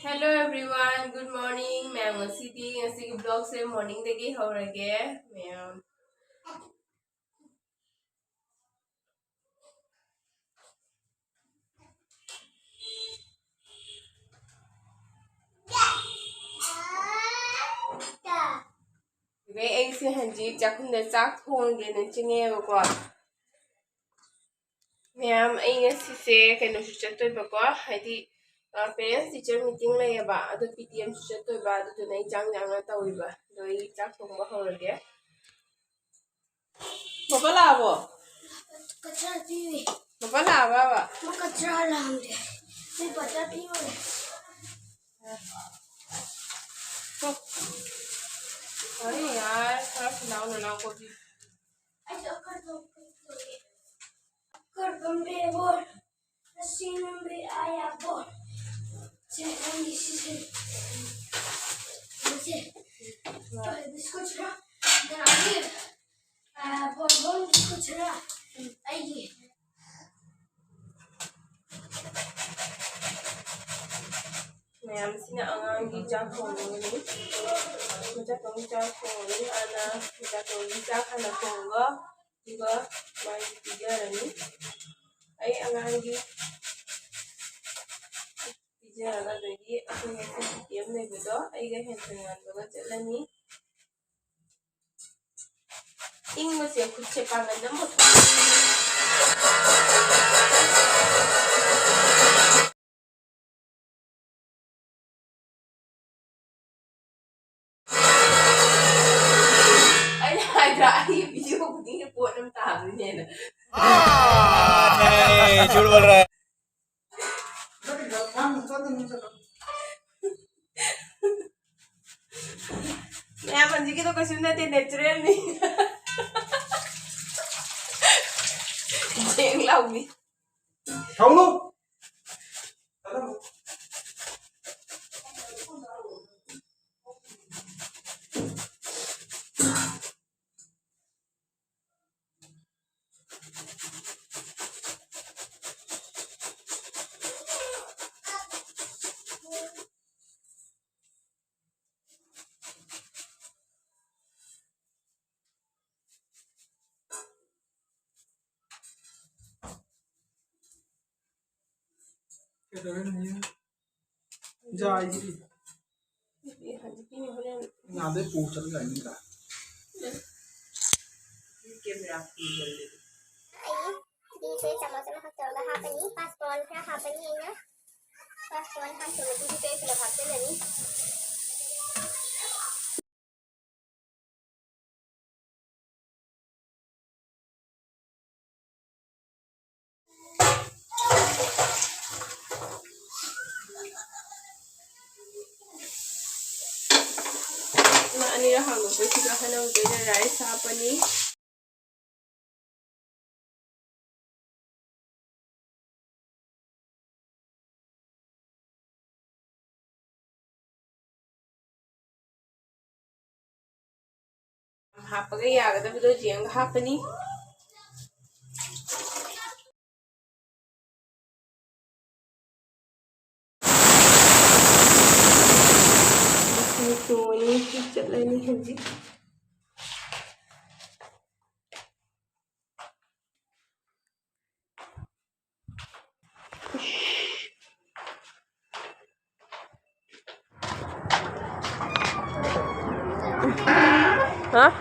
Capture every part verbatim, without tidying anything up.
Hello everyone, good morning. ꯃꯌꯥꯝ, ꯉꯁꯤꯗꯤ, ꯉꯁꯤꯒꯤ vlogꯁꯦ morningꯗꯒꯤ ꯍꯧꯔꯒꯦ꯫ ꯃꯌꯥꯝ, ꯑꯗꯨꯗꯩ ꯑꯩꯁꯦ ꯍꯧꯖꯤꯛ ꯆꯥꯛꯈꯨꯝꯗ ꯆꯥꯛ ꯊꯣꯡꯒꯦꯅ ꯆꯪꯉꯛꯑꯦꯕꯀꯣ꯫ ꯃꯌꯥꯝ, ꯑꯩ ꯉꯁꯤꯁꯦ ꯀꯩꯅꯣꯁꯨ ꯆꯠꯇꯣꯏꯕꯀꯣ, ꯍꯥꯏꯗꯤ, ꯑ, parents teacher meeting ꯂꯩꯌꯦꯕ, ꯑꯗꯨ P T Mꯁꯨ ꯆꯠꯇꯣꯏꯕ, ꯑꯗꯨꯗꯨꯅ ꯑꯩ ꯆꯥꯛ ꯌꯥꯝꯅ ꯇꯧꯔꯤꯕ꯫ ꯑꯗꯣ ꯑꯩ ꯆꯥꯛ ꯊꯣꯡꯕ ꯍꯧꯔꯒꯦ꯫ ꯕꯕꯥ ꯂꯥꯛꯑꯕꯣ? ꯀꯆꯥ ꯄꯤꯔꯦ꯫ ꯕꯕꯥ ꯂꯥꯛꯑꯕꯕ? ꯃꯥ ꯀꯆꯥ ꯂꯥꯝꯗꯦ꯫ ꯑꯩ ꯕꯇꯔ ꯄꯤꯔꯣꯏ꯫ ꯑꯔꯦ ꯌꯥꯔ, ꯈꯔ ꯈꯤꯜꯂꯥꯎ ꯅꯅꯥꯎ ꯀꯣꯕꯤ꯫ ꯑꯩꯁꯨ ꯑꯀꯔꯕ ꯑꯃ ꯀꯛꯇꯣꯏꯅꯦ꯫ ꯑꯀꯔꯕ ꯑꯃ ꯂꯩꯔꯕꯣ? ꯑꯁꯤ ꯅꯝꯕꯔ ꯑꯥ ꯌꯥꯕꯣ? ꯁꯦ, ꯅꯪꯒꯤ ꯁꯤꯁꯦ꯫ ꯁꯦ꯫ ꯕꯤꯁꯀꯨꯠ ꯈꯔ꯫ ꯀꯅꯥꯒꯤ? ꯑ, ꯕꯣꯟꯕꯣꯟ ꯕꯤꯁꯀꯨꯠ ꯈꯔ꯫ ꯑꯩꯒꯤ꯫ ꯃꯌꯥꯝꯁꯤꯅ ꯑꯉꯥꯡꯒꯤ ꯆꯥꯛ ꯊꯣꯡꯉꯤ꯫ ꯃꯆꯥꯇꯣꯝꯒꯤ ꯆꯥꯛ ꯊꯣꯡꯉꯤ꯫ ꯑꯥꯅ ꯃꯆꯥꯇꯣꯝꯒꯤ ꯆꯥꯛ ꯍꯥꯟꯅ ꯊꯣꯡꯉꯒ, ꯑꯗꯨꯒ ꯃꯥꯒꯤ ꯄꯤꯖꯔꯅꯤ꯫ ꯑꯩ ꯑꯉꯥꯡꯒꯤ ꯄꯤꯖꯔꯒ, ꯑꯗꯒꯤ ꯑꯩꯈꯣꯏ ꯉꯁꯤ P T M ꯂꯩꯕꯗꯣ ꯑꯩꯒ ꯍꯦꯟꯊꯣꯏ ꯉꯥꯟꯕꯒ ꯆꯠꯂꯅꯤ꯫ ꯏꯪꯕꯁꯦ ꯈꯨꯠꯁꯦ ꯄꯥꯡꯒꯜ ꯑꯃ ꯊꯣꯛ-, ꯑꯩꯅ ꯍꯥꯏꯗ꯭ꯔꯥ, ꯑꯩ video ꯈꯨꯗꯤꯡꯒꯤ ꯄꯣꯠ ꯑꯃ ꯇꯥꯗꯣꯏꯅꯦꯅ꯫ हाँ, नहीं, झूठ बोल रहा है। ꯃꯌꯥꯝ, ꯍꯧꯖꯤꯛꯀꯤꯗꯣ ꯀꯩꯁꯨ ꯅꯠꯇꯦ, natural ꯅꯤ꯫ ꯖꯦꯡ ꯂꯥꯎꯕꯤ꯫ ꯊꯧꯅꯨ꯫ ꯌꯥꯏꯌꯦ꯫ ꯍꯧꯖꯤꯛꯀꯤꯅꯤ ꯍꯣꯔꯦꯟ꯫ ꯉꯥꯗꯩ ꯄꯨ ꯆꯠꯂꯒ ꯑꯅꯤꯒ꯫ ꯀꯦꯃꯦꯔꯥ ꯄꯨ ꯆꯠꯂꯦ꯫ ꯑꯩ ꯁꯤꯁꯦ ꯆꯥꯃꯁ ꯑꯃꯈꯛ ꯇꯧꯔꯒ ꯍꯥꯞꯄꯅꯤ꯫ ꯄꯥꯁ ꯀꯣꯔꯟ ꯈꯔ ꯍꯥꯞꯄꯅꯤ ꯑꯩꯅ꯫ ꯄꯥꯁ ꯀꯣꯔꯟ ꯍꯥꯞꯇꯣꯏꯅꯦ꯫ ꯑꯗꯨꯗꯤ ꯑꯩ ꯄꯨꯂꯞ ꯍꯥꯞꯆꯤꯜꯂꯅꯤ꯫ ꯑꯅꯤꯔꯛ ꯍꯥꯡꯗꯣꯛꯄꯁꯤꯗ ꯍꯥꯏꯅꯕꯗ ꯑꯩꯅ ꯔꯥꯏꯁ ꯍꯥꯞꯄꯅꯤ꯫ ꯍꯥꯞꯄꯒ ꯌꯥꯒꯗꯕꯗꯣ ꯌꯦꯡꯉꯒ ꯍꯥꯞꯄꯅꯤ꯫ ꯇꯣꯡꯉꯅꯤ, ꯆꯠꯂꯅꯤ ꯍꯧꯖꯤꯛ꯫ ꯍꯥ?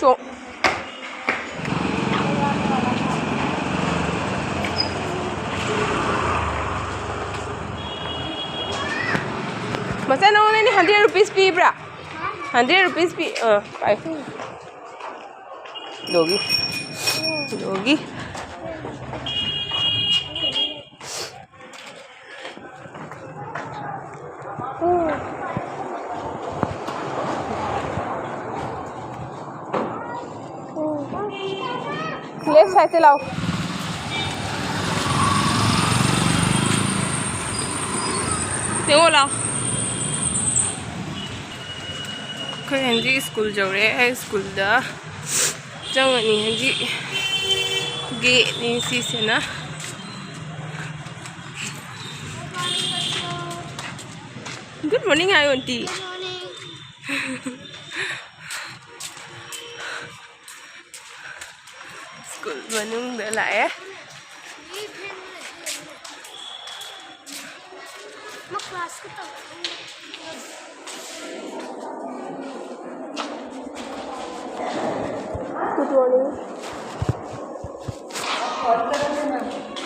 ꯆꯣ꯫ ꯃꯆꯥ, ꯅꯉꯣꯟꯗ ꯑꯩꯅ hundred rupees ꯄꯤꯕ꯭ꯔꯥ? Hundred rupees ꯄꯤ-, ꯑ, ꯄꯥꯏ꯫ ꯗꯣꯒꯤ꯫ ꯗꯣꯒꯤ꯫ Left side ꯇ ꯂꯥꯎ꯫ ꯌꯦꯡꯉꯣ ꯂꯥꯎ꯫ ꯑꯩꯈꯣꯏ ꯍꯧꯖꯤꯛ ꯁ꯭ꯀꯨꯜ ꯌꯧꯔꯦ꯫ ꯁ꯭ꯀꯨꯜꯗ ꯆꯪꯉꯅꯤ ꯍꯧꯖꯤꯛ꯫ ꯒꯦꯠꯅꯤ ꯁꯤꯁꯤꯅ꯫ Good morning, hi, aunty. Good morning. School ꯃꯅꯨꯡꯗ ꯂꯥꯛꯑꯦ꯫ ꯃꯥ ꯀ꯭ꯂꯥꯁꯀ ꯇꯧꯔꯛꯑꯝꯕ꯫ Good morning.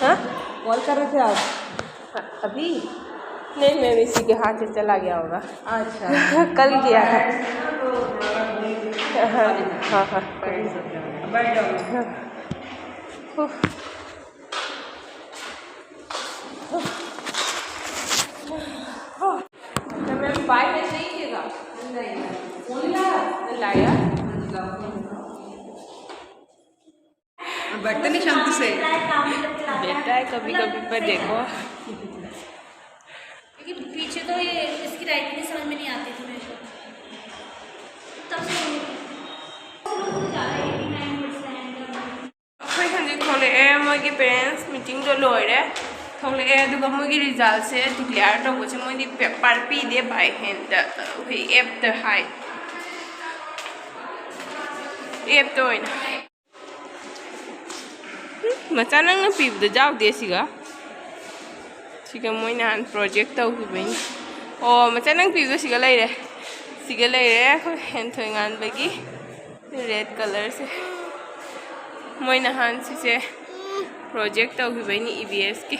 हाँ? कॉल कर रहे थे आप? अभी? नहीं, मैं इसी के हाथ से चला गया होगा। अच्छा। कल गया था। हाँ, हाँ, हाँ। बैठ जाओ। हाँ। उफ। तो मैं बाय में नहीं गिरा। नहीं, फोन लाया? लाया। और बैठते नहीं शांति से। बेटा है, कभी कभी पर देखो। क्योंकि पीछे तो ये इसकी राइटिंग समझ में नहीं आती थी मेरे को, तब से नहीं। ꯑꯩꯈꯣꯏ ꯍꯧꯖꯤꯛ ꯊꯣꯛꯂꯛꯑꯦ, ꯃꯣꯏꯒꯤ ꯄꯦꯔꯦꯟꯁ ꯃꯤꯇꯤꯡꯗꯣ ꯂꯣꯏꯔꯦ, ꯊꯣꯛꯂꯛꯑꯦ꯫ ꯑꯗꯨꯒ ꯃꯣꯏꯒꯤ ꯔꯤꯖꯜꯁꯦ ꯗꯤꯀ꯭ꯂꯦꯌꯔ ꯇꯧꯕꯁꯦ ꯃꯣꯏꯗꯤ ꯄꯦꯄꯔ ꯄꯤꯗꯦ, ꯕꯥꯏ ꯍꯦꯟꯗ ꯑꯩꯈꯣꯏ ꯑꯦꯞꯇ ꯍꯥꯏ, ꯑꯦꯞꯇ ꯑꯣꯏꯅ꯫ ꯎꯝ, ꯃꯆꯥ ꯅꯪꯅ ꯄꯤꯕꯗ ꯌꯥꯎꯗꯦ ꯁꯤꯒ꯫ ꯁꯤꯒ ꯃꯣꯏ ꯅꯍꯥꯟ ꯄ꯭ꯔꯣꯖꯦꯛ ꯇꯧꯈꯤꯕꯩꯅꯤ꯫ ꯑꯣ, ꯃꯆꯥ ꯅꯪ ꯄꯤꯕꯗꯣ ꯁꯤꯒ ꯂꯩꯔꯦ꯫ ꯁꯤꯒ ꯂꯩꯔꯦ ꯑꯩꯈꯣꯏ ꯍꯦꯟꯊꯣꯏ ꯉꯥꯟꯕꯒꯤ ꯔꯦꯠ ꯀꯂꯔꯁꯦ꯫ ꯃꯣꯏ ꯅꯍꯥꯟ ꯁꯤꯁꯦ ꯄ꯭ꯔꯣꯖꯦꯛ ꯇꯧꯈꯤꯕꯩꯅꯤ ꯏ ꯕꯤ ꯑꯦꯁꯀꯤ꯫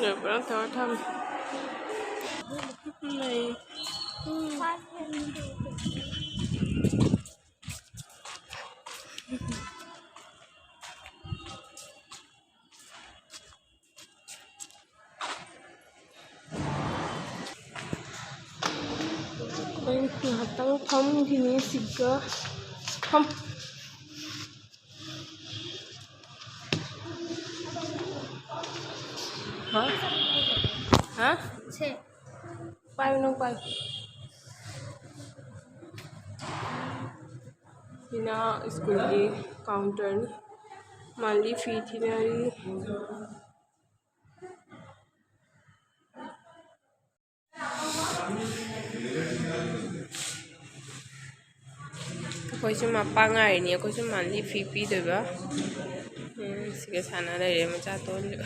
ꯔꯦꯄꯔ ꯇꯧꯔ ꯊꯝꯃꯦ꯫ ꯂꯩ꯫ ꯑꯩ ꯉꯥꯏꯍꯥꯛꯇꯪ ꯐꯝꯈꯤꯅꯤ ꯁꯤꯒ꯫ ꯐꯝ꯫ ꯍꯥ? ꯍꯥ? ꯁꯦ꯫ ꯄꯥꯏꯌꯨ, ꯅꯪ ꯄꯥꯏꯌꯨ꯫ ꯁꯤꯅ ꯁ꯭ꯀꯨꯜꯒꯤ ꯀꯥꯎꯟꯇꯔꯅꯤ꯫ ꯃꯥꯜꯂꯤ ꯐꯤ ꯊꯤꯅꯔꯤ꯫ ꯑꯩꯈꯣꯏꯁꯨ ꯃꯄꯥ ꯉꯥꯏꯔꯤꯅꯤ꯫ ꯑꯩꯈꯣꯏꯁꯨ ꯃꯥꯜꯂꯤ ꯐꯤ ꯄꯤꯗꯣꯏꯕ꯫ ꯎꯝ, ꯁꯤꯒ ꯁꯥꯟꯅ ꯂꯩꯔꯦ ꯃꯆꯥ ꯇꯣꯟꯁꯨ꯫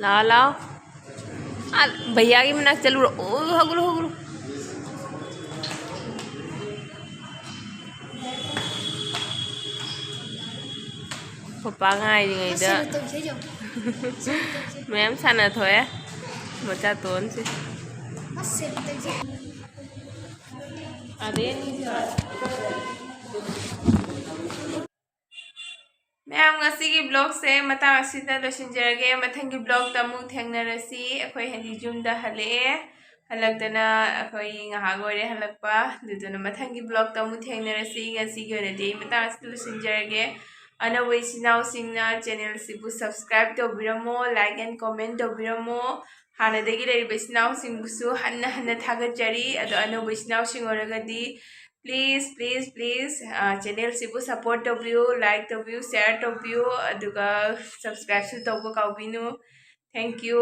ꯂꯥꯛꯑꯣ, ꯂꯥꯛꯑꯣ꯫ ꯑꯥ, ꯚꯩꯌꯥꯒꯤ ꯃꯅꯥꯛ ꯆꯠꯂꯨꯔꯣ꯫ ꯑꯣ, ꯍꯧꯒꯠꯂꯣ, ꯍꯧꯒꯠꯂꯣ꯫ ꯄꯄꯥ ꯉꯥꯏꯔꯤꯉꯩꯗ ꯃꯌꯥꯝ ꯁꯥꯟꯅꯊꯣꯛꯑꯦ ꯃꯆꯥ ꯇꯣꯟꯁꯦ꯫ ꯑꯗꯩ ꯃꯌꯥꯝ, ꯉꯁꯤꯒꯤ vlogꯁꯦ ꯃꯇꯥꯡ ꯑꯁꯤꯗ ꯂꯣꯏꯁꯤꯟꯖꯔꯒꯦ꯫ ꯃꯊꯪꯒꯤ vlogꯇ ꯑꯃꯨꯛ ꯊꯦꯡꯅꯔꯁꯤ꯫ ꯑꯩꯈꯣꯏ ꯍꯧꯖꯤꯛ ꯌꯨꯝꯗ ꯍꯜꯂꯛꯑꯦ꯫ ꯍꯜꯂꯛꯇꯅ ꯑꯩꯈꯣꯏ ꯉꯥꯏꯍꯥꯛ ꯑꯣꯏꯔꯦ ꯍꯜꯂꯛꯄ꯫ ꯑꯗꯨꯗꯨꯅ ꯃꯊꯪꯒꯤ vlogꯇ ꯑꯃꯨꯛ ꯊꯦꯡꯅꯔꯁꯤ꯫ ꯉꯁꯤꯒꯤ ꯑꯣꯏꯅꯗꯤ ꯑꯩ ꯃꯇꯥꯡ ꯑꯁꯤꯗ ꯂꯣꯏꯁꯤꯟꯖꯔꯒꯦ꯫ ꯑꯅꯧꯕ ꯏꯆꯤꯟ ꯏꯅꯥꯎꯁꯤꯡꯅ channelꯁꯤꯕꯨ subscribe ꯇꯧꯕꯤꯔꯝꯃꯣ, like and comment ꯇꯧꯕꯤꯔꯝꯃꯣ꯫ ꯍꯥꯟꯅꯗꯒꯤ ꯂꯩꯔꯤꯕ ꯏꯆꯤꯟ ꯏꯅꯥꯎꯁꯤꯡꯕꯨꯁꯨ ꯍꯟꯅ ꯍꯟꯅ ꯊꯥꯒꯠꯆꯔꯤ꯫ ꯑꯗꯣ ꯑꯅꯧꯕ ꯏꯆꯤꯟ ꯏꯅꯥꯎꯁꯤꯡ ꯑꯣꯏꯔꯒꯗꯤ please, please, please, ꯑ, channelꯁꯤꯕꯨ support ꯇꯧꯕꯤꯌꯨ, like ꯇꯧꯕꯤꯌꯨ, share ꯇꯧꯕꯤꯌꯨ, ꯑꯗꯨꯒ subscribeꯁꯨ ꯇꯧꯕ ꯀꯥꯎꯕꯤꯅꯨ꯫ Thank you꯫